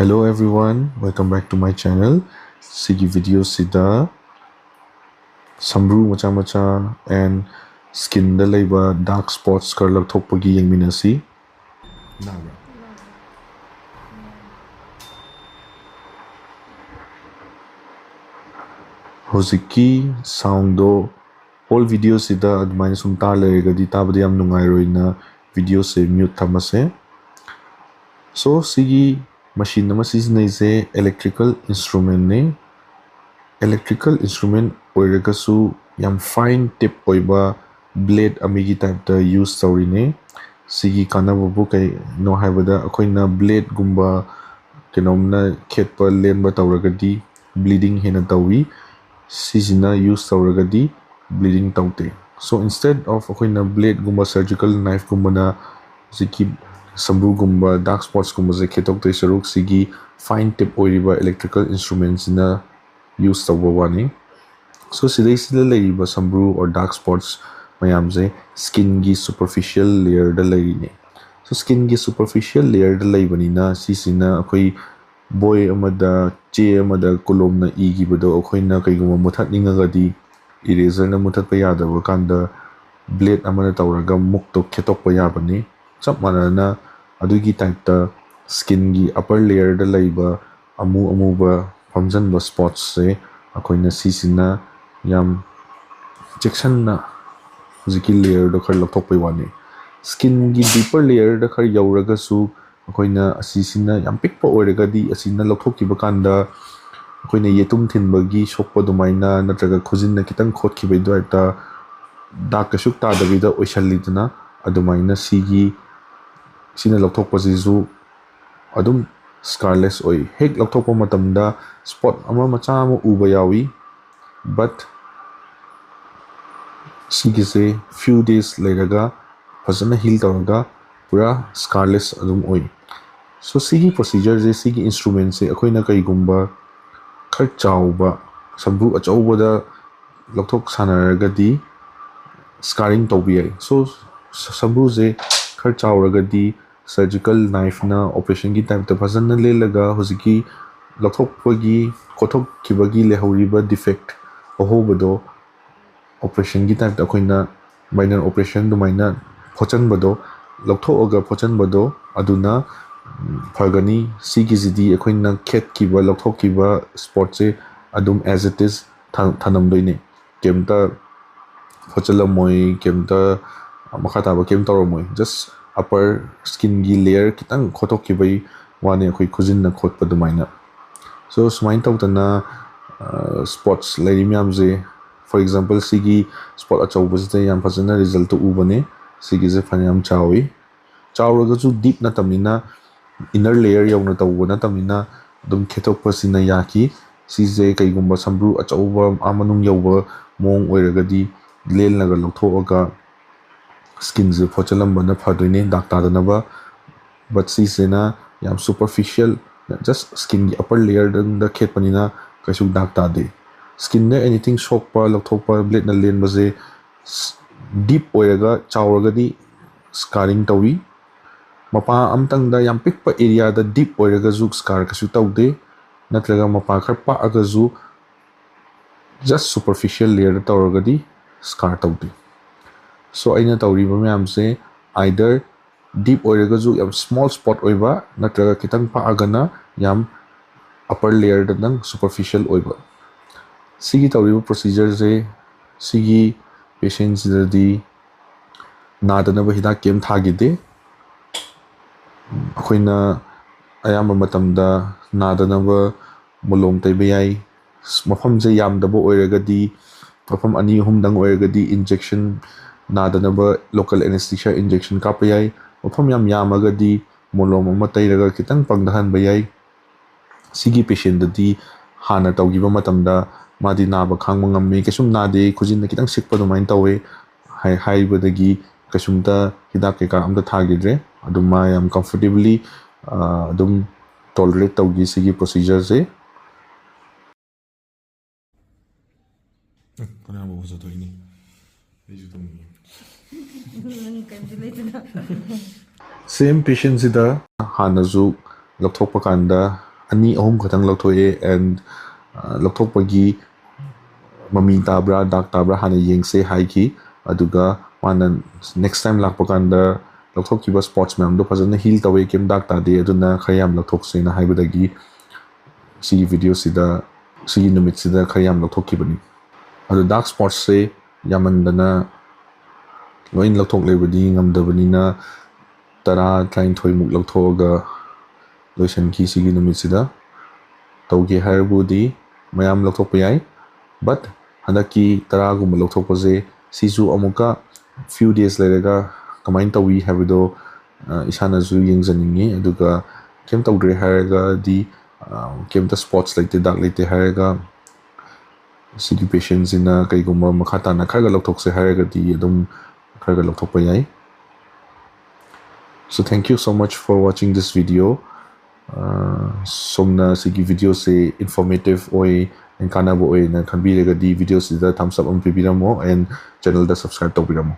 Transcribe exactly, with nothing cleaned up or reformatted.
Hello everyone, welcome back to my channel. ꯁꯤꯒꯤ video ꯁꯤꯗ ꯁꯝꯕ꯭ꯔꯨ ꯃꯆꯥ ꯃꯆꯥ and skin ꯗ ꯂꯩꯕ dark spots ꯈꯔ ꯂꯧꯊꯣꯛꯄꯒꯤ ꯌꯦꯡꯃꯤꯟꯅꯁꯤ꯫ ꯅꯥꯕ꯭ꯔꯥ? ꯍꯧꯖꯤꯛꯀꯤ sound ꯗꯣ whole video ꯁꯤꯗ ꯑꯗꯨꯃꯥꯏꯅ ꯁꯨꯝ ꯇꯥ ꯂꯩꯔꯒꯗꯤ ꯇꯥꯕꯗ ꯌꯥꯝ ꯅꯨꯡꯉꯥꯏꯔꯣꯏꯅ video ꯁꯦ mute ꯊꯝꯃꯁꯦ꯫ So ꯁꯤꯒꯤ machine ꯑꯃ ꯁꯤꯖꯤꯟꯅꯩꯁꯦ electrical instrument ꯅꯤ꯫ Electrical instrument ꯑꯣꯏꯔꯒꯁꯨ ꯌꯥꯝ fine tip ꯑꯣꯏꯕ blade ꯑꯃꯒꯤ type ꯇ use ꯇꯧꯔꯤꯅꯦ꯫ ꯁꯤꯒꯤ ꯀꯥꯟꯅꯕꯕꯨ ꯀꯩꯅꯣ ꯍꯥꯏꯕꯗ ꯑꯩꯈꯣꯏꯅ blade ꯒꯨꯝꯕ ꯀꯩꯅꯣꯝꯅ ꯈꯦꯠꯄ ꯂꯦꯟꯕ ꯇꯧꯔꯒꯗꯤ bleeding ꯍꯦꯟꯅ ꯇꯧꯏ꯫ ꯁꯤꯁꯤꯅ use ꯇꯧꯔꯒꯗꯤ bleeding ꯇꯧꯗꯦ꯫ So instead of ꯑꯩꯈꯣꯏꯅ blade ꯒꯨꯝꯕ surgical knife ꯀꯨꯝꯕꯅ ꯍꯧꯖꯤꯛꯀꯤ ꯁꯝꯕ꯭ꯔꯨꯒꯨꯝꯕ dark spots ꯀꯨꯝꯕꯁꯦ ꯈꯦꯠꯇꯣꯛꯇꯣꯏ ꯁꯔꯨꯛ ꯁꯤꯒꯤ fine tip ꯑꯣꯏꯔꯤꯕ electrical instrument ꯁꯤꯅ use ꯇꯧꯕ ꯋꯥꯅꯤ꯫ So ꯁꯤꯗꯩꯁꯤꯗ ꯂꯩꯔꯤꯕ ꯁꯝꯕ꯭ꯔꯨ or dark spots ꯃꯌꯥꯝꯁꯦ skin ꯒꯤ superficial layer ꯗ ꯂꯩꯔꯤꯅꯦ꯫ So skin ꯒꯤ superficial layer ꯗ ꯂꯩꯕꯅꯤꯅ ꯁꯤꯁꯤꯅ ꯑꯩꯈꯣꯏ ꯕꯣꯏ ꯑꯃꯗ, ꯆꯦ ꯑꯃꯗ ꯀꯣꯂꯣꯝꯅ ꯏꯈꯤꯕꯗꯣ ꯑꯩꯈꯣꯏꯅ ꯀꯩꯒꯨꯝꯕ ꯃꯨꯊꯠꯅꯤꯡꯉꯒꯗꯤ eraser ꯅ ꯃꯨꯊꯠꯄ ꯌꯥꯗꯕ ꯀꯥꯟꯗ blade ꯑꯃꯅ ꯇꯧꯔꯒ ꯃꯨꯛꯇꯣ ꯈꯦꯠꯇꯣꯛꯄ ꯌꯥꯕꯅꯤ꯫ ꯆꯞ ꯃꯥꯟꯅꯅ ꯑꯗꯨꯒꯤ type ꯇ skin ꯒꯤ upper layer ꯗ ꯂꯩꯕ ꯑꯃꯨ ꯑꯃꯨꯕ ꯐꯝꯖꯟꯕ spots ꯁꯦ ꯑꯩꯈꯣꯏꯅ ꯁꯤꯁꯤꯅ ꯌꯥꯝ ꯆꯦꯛꯁꯤꯟꯅ ꯍꯧꯖꯤꯛꯀꯤ layer ꯗꯣ ꯈꯔ ꯂꯧꯊꯣꯛꯄꯩ ꯋꯥꯅꯤ꯫ Skin ꯒꯤ deeper layer ꯗ ꯈꯔ ꯌꯧꯔꯒꯁꯨ ꯑꯩꯈꯣꯏꯅ ꯑꯁꯤꯁꯤꯅ ꯌꯥꯝ ꯄꯤꯛꯄ ꯑꯣꯏꯔꯒꯗꯤ ꯑꯁꯤꯅ ꯂꯧꯊꯣꯛꯈꯤꯕ ꯀꯥꯟꯗ ꯑꯩꯈꯣꯏꯅ ꯌꯦꯇꯨꯝ ꯊꯤꯟꯕꯒꯤ ꯁꯣꯛꯄ ꯑꯗꯨꯃꯥꯏꯅ ꯅꯠꯇ꯭ꯔꯒ ꯈꯨꯖꯤꯟꯅ ꯈꯤꯇꯪ ꯈꯣꯠꯈꯤꯕꯒꯤ ꯑꯗꯨꯋꯥꯏꯗ dark ꯀꯩꯁꯨ ꯇꯥꯗꯕꯤꯗ ꯑꯣꯏꯁꯜꯂꯤꯗꯅ, ꯑꯗꯨꯃꯥꯏꯅ ꯁꯤꯒꯤ, ꯁꯤꯅ ꯂꯧꯊꯣꯛꯄꯁꯤꯁꯨ ꯑꯗꯨꯝ scarless ꯑꯣꯏ꯫ ꯍꯦꯛ ꯂꯧꯊꯣꯛꯄ ꯃꯇꯝꯗ spot ꯑꯃ ꯃꯆꯥ ꯑꯃ ꯎꯕ ꯌꯥꯎꯏ, but ꯁꯤꯒꯤꯁꯦ few days ꯂꯩꯔꯒ ꯐꯖꯅ heal ꯇꯧꯔꯒ ꯄꯨꯔꯥ scarless ꯑꯗꯨꯝ ꯑꯣꯏ꯫ So ꯁꯤꯒꯤ procedure ꯁꯦ, ꯁꯤꯒꯤ instrument ꯁꯦ ꯑꯩꯈꯣꯏꯅ ꯀꯩꯒꯨꯝꯕ ꯈꯔ ꯆꯥꯎꯕ ꯁꯝꯕ꯭ꯔꯨ ꯑꯆꯧꯕꯗ ꯂꯧꯊꯣꯛ ꯁꯥꯟꯅꯔꯒꯗꯤ scarring ꯇꯧꯕ ꯌꯥꯏ꯫ So ꯁꯝꯕ꯭ꯔꯨꯁꯦ ꯈꯔ ꯆꯥꯎꯔꯒꯗꯤ ꯁꯔꯖꯤꯀꯦꯜ ꯅꯥꯏꯐꯅ ꯑꯣꯄꯔꯦꯁꯟꯒꯤ ꯇꯥꯏꯞꯇ ꯐꯖꯅ ꯂꯦꯜꯂꯒ ꯍꯧꯖꯤꯛꯀꯤ ꯂꯧꯊꯣꯛꯄꯒꯤ, ꯈꯣꯠꯇꯣꯛꯈꯤꯕꯒꯤ ꯂꯩꯍꯧꯔꯤꯕ ꯗꯤꯐꯦꯛ ꯑꯍꯣꯕꯗꯣ ꯑꯣꯄꯔꯦꯁꯟꯒꯤ ꯇꯥꯏꯞꯇ ꯑꯩꯈꯣꯏꯅ ꯃꯥꯏꯅꯔ ꯑꯣꯄꯔꯦꯁꯟ ꯑꯗꯨꯃꯥꯏꯅ ꯐꯣꯠꯆꯟꯕꯗꯣ, ꯂꯧꯊꯣꯛꯑꯒ ꯐꯣꯠꯆꯟꯕꯗꯣ ꯑꯗꯨꯅ ꯐꯒꯅꯤ꯫ ꯁꯤꯒꯤꯁꯤꯗꯤ ꯑꯩꯈꯣꯏꯅ ꯈꯦꯠꯈꯤꯕ, ꯂꯧꯊꯣꯛꯈꯤꯕ ꯁ꯭ꯄꯣꯠꯁꯦ ꯑꯗꯨꯝ as it is ꯊꯝꯗꯣꯏꯅꯦ꯫ ꯀꯩꯝꯇ ꯐꯣꯠꯆꯜꯂꯝꯃꯣꯏ, ꯀꯩꯝꯇ ꯃꯈꯥ ꯇꯥꯕ ꯀꯩꯝ ꯇꯧꯔꯝꯃꯣꯏ꯫ ꯖꯁ ꯑꯄꯔ ꯁ꯭ꯀꯤꯟꯒꯤ ꯂꯦꯌꯔ ꯈꯤꯇꯪ ꯈꯣꯠꯇꯣꯛꯈꯤꯕꯒꯤ ꯋꯥꯅꯤ, ꯑꯩꯈꯣꯏ ꯈꯨꯖꯤꯟꯅ ꯈꯣꯠꯄ ꯑꯗꯨꯃꯥꯏꯅ꯫ ꯁꯣ ꯁꯨꯃꯥꯏꯅ ꯇꯧꯗꯅ ꯁ꯭ꯄꯣꯠꯁ ꯂꯩꯔꯤ ꯃꯌꯥꯝꯁꯦ, for example ꯁꯤꯒꯤ ꯁ꯭ꯄꯣꯠ ꯑꯆꯧꯕꯁꯤꯗ ꯌꯥꯝ ꯐꯖꯅ ꯔꯤꯖꯜꯇꯣ ꯎꯕꯅꯦ꯫ ꯁꯤꯒꯤꯁꯦ ꯐꯅꯌꯥꯝ ꯆꯥꯎꯋꯤ꯫ ꯆꯥꯎꯔꯒꯁꯨ ꯗꯤꯞ ꯅꯠꯇꯕꯅꯤꯅ, ꯏꯟꯅꯔ ꯂꯦꯌꯔ ꯌꯧꯅ ꯇꯧꯕ ꯅꯠꯇꯕꯅꯤꯅ ꯑꯗꯨꯝ ꯈꯦꯠꯇꯣꯛꯄꯁꯤꯅ ꯌꯥꯈꯤ꯫ ꯁꯤꯁꯦ ꯀꯩꯒꯨꯝꯕ ꯁꯝꯕ꯭ꯔꯨ ꯑꯆꯧꯕ ꯑꯥ ꯃꯅꯨꯡ ꯌꯧꯕ ꯃꯑꯣꯡ ꯑꯣꯏꯔꯒꯗꯤ ꯂꯦꯜꯂꯒ ꯂꯧꯊꯣꯛꯑꯒ ꯁ꯭ꯀꯤꯟꯁꯦ ꯐꯣꯠꯆꯜꯂꯝꯕꯅ ꯐꯗꯣꯏꯅꯦ, ꯗꯥꯛ ꯇꯥꯗꯅꯕ꯫ ꯕꯠ ꯁꯤꯁꯤꯅ ꯌꯥꯝ ꯁꯨꯄꯔꯐꯤꯁꯤꯌꯦꯜ, ꯖꯁ ꯁ꯭ꯀꯤꯟꯒꯤ ꯑꯄꯔ ꯂꯦꯌꯔꯗꯪꯗ ꯈꯦꯠꯄꯅꯤꯅ ꯀꯩꯁꯨ ꯗꯥꯛ ꯇꯥꯗꯦ꯫ ꯁ꯭ꯀꯤꯟꯗ ꯑꯦꯅꯤꯊꯤꯡ ꯁꯣꯛꯄ, ꯂꯧꯊꯣꯛꯄ, ꯕ꯭ꯂꯦꯗꯅ ꯂꯦꯟꯕꯁꯦ ꯗꯤꯞ ꯑꯣꯏꯔꯒ ꯆꯥꯎꯔꯒꯗꯤ ꯁ꯭ꯀꯥꯔꯤꯡ ꯇꯧꯏ꯫ ꯃꯄꯥ ꯑꯃꯇꯪꯗ ꯌꯥꯝ ꯄꯤꯛꯄ ꯑꯦꯔꯤꯌꯥꯗ ꯗꯤꯞ ꯑꯣꯏꯔꯒꯁꯨ ꯁ꯭ꯀꯥꯔ ꯀꯩꯁꯨ ꯇꯧꯗꯦ, ꯅꯠꯇ꯭ꯔꯒ ꯃꯄꯥ ꯈꯔ ꯄꯥꯛꯑꯒꯁꯨ ꯖꯁ ꯁꯨꯄꯔꯐꯤꯁꯤꯌꯦꯜ ꯂꯦꯌꯔꯗ ꯇꯧꯔꯒꯗꯤ ꯁ꯭ꯀꯥꯔ ꯇꯧꯗꯦ꯫ ꯁꯣ ꯑꯩꯅ ꯇꯧꯔꯤꯕ ꯃꯌꯥꯝꯁꯦ ꯑꯥꯏꯗꯔ ꯗꯤꯞ ꯑꯣꯏꯔꯒꯁꯨ ꯌꯥꯝ ꯁ꯭ꯃꯣꯜ ꯁ꯭ꯄꯣꯠ ꯑꯣꯏꯕ, ꯅꯠꯇ꯭ꯔꯒ ꯈꯤꯇꯪ ꯄꯥꯛꯑꯒꯅ ꯌꯥꯝ ꯑꯄꯔ ꯂꯦꯌꯔꯗ ꯅꯪ ꯁꯨꯄꯔꯐꯤꯁꯤꯌꯦꯜ ꯑꯣꯏꯕ꯫ ꯁꯤꯒꯤ ꯇꯧꯔꯤꯕ ꯄ꯭ꯔꯣꯁꯤꯖꯔꯁꯦ ꯁꯤꯒꯤ ꯄꯦꯁꯦꯟꯁꯤꯗꯗꯤ ꯅꯥꯗꯅꯕ ꯍꯤꯗꯥꯛ ꯀꯩꯝ ꯊꯥꯈꯤꯗꯦ꯫ ꯑꯩꯈꯣꯏꯅ ꯑꯌꯥꯝꯕ ꯃꯇꯝꯗ ꯅꯥꯗꯅꯕ ꯃꯣꯂꯣꯝ ꯇꯩꯕ ꯌꯥꯏ꯫ ꯃꯐꯝꯁꯦ ꯌꯥꯝꯗꯕ ꯑꯣꯏꯔꯒꯗꯤ, ꯃꯐꯝ ꯑꯅꯤ ꯑꯍꯨꯝꯗꯪ ꯑꯣꯏꯔꯒꯗꯤ ꯏꯟꯖꯦꯛꯁꯟ, ꯅꯥꯗꯅꯕ ꯂꯣꯀꯦꯜ ꯑꯦꯅꯦꯁꯊꯤꯁꯤꯌꯥ ꯏꯟꯖꯦꯛꯁꯟ ꯀꯥꯞꯄ ꯌꯥꯏ꯫ ꯃꯐꯝ ꯌꯥꯝ ꯌꯥꯝꯃꯒꯗꯤ ꯃꯣꯂꯣꯝ ꯑꯃ ꯇꯩꯔꯒ ꯈꯤꯇꯪ ꯄꯪꯊꯍꯟꯕ ꯌꯥꯏ꯫ ꯁꯤꯒꯤ ꯄꯦꯁꯦꯟꯗꯗꯤ ꯍꯥꯟꯅ ꯇꯧꯈꯤꯕ ꯃꯇꯝꯗ ꯃꯥꯗꯤ ꯅꯥꯕ ꯈꯥꯡꯕ ꯉꯝꯃꯤ, ꯀꯩꯁꯨꯝ ꯅꯥꯗꯦ, ꯈꯨꯖꯤꯟꯗ ꯈꯤꯇꯪ ꯁꯤꯛꯄ ꯑꯗꯨꯃꯥꯏꯅ ꯇꯧꯋꯦ ꯍꯥꯏ-, ꯍꯥꯏꯕꯗꯒꯤ ꯀꯩꯁꯨꯝꯇ ꯍꯤꯗꯥꯛ ꯀꯩꯀꯥ ꯑꯝꯇ ꯊꯥꯈꯤꯗ꯭ꯔꯦ꯫ ꯑꯗꯨꯝ ꯃꯥ ꯌꯥꯝ ꯀꯝꯐꯣꯔꯇꯦꯕꯂꯤ ꯑꯗꯨꯝ ꯇꯣꯂꯔꯦꯠ ꯇꯧꯈꯤ ꯁꯤꯒꯤ ꯄ꯭ꯔꯣꯁꯤꯖꯔꯁꯦ꯫ ꯀꯅꯥꯕꯨ ꯐꯖꯊꯣꯛꯏꯅꯤ? ꯑꯩꯁꯨ ꯇꯧꯅꯤꯡꯉꯤ꯫ ꯅꯪ ꯀꯩꯝꯇ ꯂꯩꯇꯅ꯫ ꯁꯦꯝ ꯄꯦꯁꯦꯟꯁꯤꯗ ꯍꯥꯟꯅꯁꯨ ꯂꯧꯊꯣꯛꯄ ꯀꯥꯟꯗ ꯑꯅꯤ ꯑꯍꯨꯝ ꯈꯛꯇꯪ ꯂꯧꯊꯣꯛꯑꯦ꯫ ꯑꯦꯟ ꯂꯧꯊꯣꯛꯄꯒꯤ ꯃꯃꯤ ꯇꯥꯕ꯭ꯔꯥ, ꯗꯥꯛ ꯇꯥꯕ꯭ꯔꯥ ꯍꯥꯟꯅ ꯌꯦꯡꯁꯦ ꯍꯥꯏꯈꯤ꯫ ꯑꯗꯨꯒ ꯃꯥꯅ ꯅꯦꯛꯁ ꯇꯥꯏꯝ ꯂꯥꯛꯄ ꯀꯥꯟꯗ ꯂꯧꯊꯣꯛꯈꯤꯕ ꯁ꯭ꯄꯣꯠꯁ ꯃꯌꯥꯝꯗꯣ ꯐꯖꯅ ꯍꯤꯜ ꯇꯧꯋꯦ, ꯀꯩꯝ ꯗꯥꯛ ꯇꯥꯗꯦ, ꯑꯗꯨꯅ ꯈꯔ ꯌꯥꯝ ꯂꯧꯊꯣꯛꯁꯦꯅ ꯍꯥꯏꯕꯗꯒꯤ ꯁꯤꯒꯤ ꯚꯤꯗꯤꯑꯣꯁꯤꯗ, ꯁꯤꯒꯤ ꯅꯨꯃꯤꯠꯁꯤꯗ ꯈꯔ ꯌꯥꯝ ꯂꯧꯊꯣꯛꯈꯤꯕꯅꯤ꯫ ꯑꯗꯣ ꯗꯥꯛ ꯁ꯭ꯄꯣꯠꯁꯦ ꯌꯥꯝꯃꯟꯗꯅ ꯂꯣꯏ ꯂꯧꯊꯣꯛꯂꯦꯕꯗꯤ ꯉꯝꯗꯕꯅꯤꯅ ꯇꯔꯥ ꯇꯔꯥꯅꯤꯊꯣꯏꯃꯨꯛ ꯂꯧꯊꯣꯛꯑꯒ ꯂꯣꯏꯁꯤꯟꯈꯤ ꯁꯤꯒꯤ ꯅꯨꯃꯤꯠꯁꯤꯗ꯫ ꯇꯧꯒꯦ ꯍꯥꯏꯔꯕꯨꯗꯤ ꯃꯌꯥꯝ ꯂꯧꯊꯣꯛꯄ ꯌꯥꯏ, ꯕꯠ ꯍꯟꯗꯛꯀꯤ ꯇꯔꯥꯒꯨꯝꯕ ꯂꯧꯊꯣꯛꯄꯁꯦ ꯁꯤꯁꯨ ꯑꯃꯨꯛꯀ ꯐ꯭ꯌꯨ ꯗꯦꯖ ꯂꯩꯔꯒ ꯀꯃꯥꯏꯅ ꯇꯧꯏ ꯍꯥꯏꯕꯗꯣ, ꯑ, ꯏꯁꯥꯅꯁꯨ ꯌꯦꯡꯖꯅꯤꯡꯉꯤ꯫ ꯑꯗꯨꯒ ꯀꯩꯝ ꯇꯧꯗ꯭ꯔꯦ ꯍꯥꯏꯔꯒꯗꯤ, ꯑ, ꯀꯩꯝꯇ ꯁ꯭ꯄꯣꯠꯁ ꯂꯩꯇꯦ, ꯗꯥꯛ ꯂꯩꯇꯦ ꯍꯥꯏꯔꯒ ꯁꯤꯒꯤ ꯄꯦꯁꯦꯟꯁꯤꯅ ꯀꯩꯒꯨꯝꯕ ꯃꯈꯥ ꯇꯥꯅ ꯈꯔꯒ ꯂꯧꯊꯣꯛꯁꯦ ꯍꯥꯏꯔꯒꯗꯤ ꯑꯗꯨꯝ ꯈꯔꯒ ꯂꯧꯊꯣꯛꯄ ꯌꯥꯏ꯫ So thank you so much for watching this video. ꯑ, ꯁꯣꯝꯅ ꯁꯤꯒꯤ ꯚꯤꯗꯤꯑꯣꯁꯦ ꯏꯟꯐꯣꯔꯃꯦꯇꯤꯞ ꯑꯣꯏ, ꯀꯥꯟꯅꯕ ꯑꯣꯏꯅ ꯈꯟꯕꯤꯔꯒꯗꯤ ꯚꯤꯗꯤꯑꯣꯁꯤꯗ ꯊꯝꯁ ꯑꯞ ꯑꯃ ꯄꯤꯕꯤꯔꯝꯃꯣ, ꯑꯦꯟ ꯆꯦꯅꯦꯜꯗ ꯁꯕꯁꯀ꯭ꯔꯥꯏꯕ ꯇꯧꯕꯤꯔꯝꯃꯣ꯫